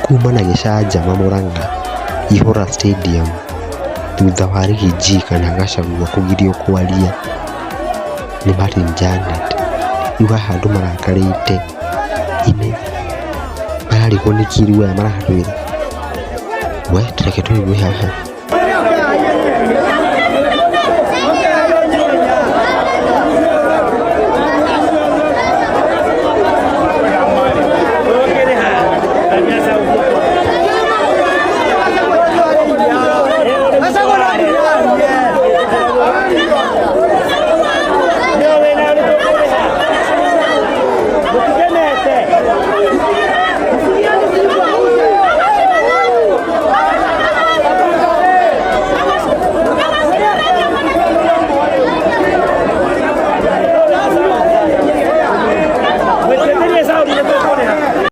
Kuma na gĩcanjama Murang'a Ihũra Stadium thutha wa Riggy G kana Gachagua kũgirio kwaria nĩ Martin Janet. Rĩu haha andũ marakarĩte ine mararigwo nĩkĩ rĩu aya maratwĩra. We reke tũigue haha.